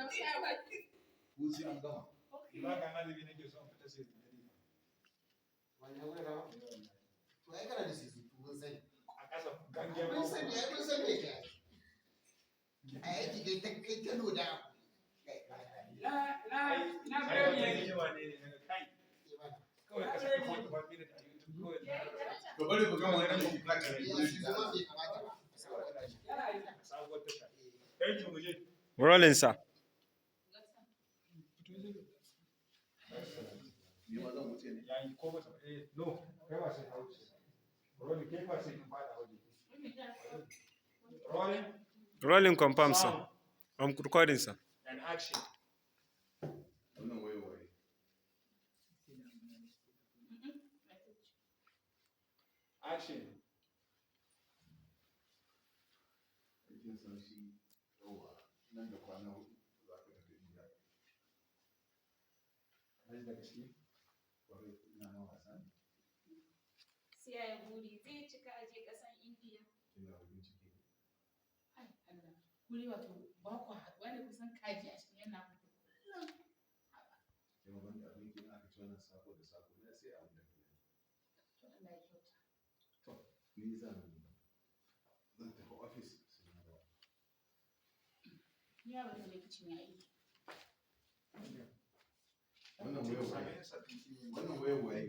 Ku sai an gama. Ba kan azumi nake son fita sai da dare. Wani abu da dama? To ai kana da CCTV, mun sani. A ƙasa gangen. Mun sani ai, mun sani ke. A aiki kai ta kai ta loda. Kai kai kai. Na Ai wata biredi yake. hikima ne daga kai. Ke mana. Kawai ka saki 45 minutes a YouTube kawai. To bari mu gama wannan shi ka kare. Ya shi zama bai kamata ba. Saboda tashi. Yana yi. Sabuwar tasha. Thank you, muje. Rolling, sir. Ni ma zan wuce ne. Yayi ko ba eh no, kai ba sai ka wuce. Rolling, kai ba sai kin fada waje. Rolling. Rolling confirm, sir. Sound I'm recording, sir. and action. Wannan waye waye. Action. Kin san shi yawa nan da kwana 4 za ka tafi India. Alhaji, da gaske? Kwarai, ina ma wasa ne. Sai ya buri zai cika aje ƙasan Indiya. Kina bakin ciki. Ai Allah. Ku ne wato ba ku haɗuwa ne kusan kaji a cikin yana ku. Kima ban da abin kin aka ci wannan sako da sako ne sai abin da ke. To Allah ya kyauta. To ni zan tafi office sai na dawo. Ni ma bari na je kicin ya aiki. Wannan waye waye. Wannan waye waye.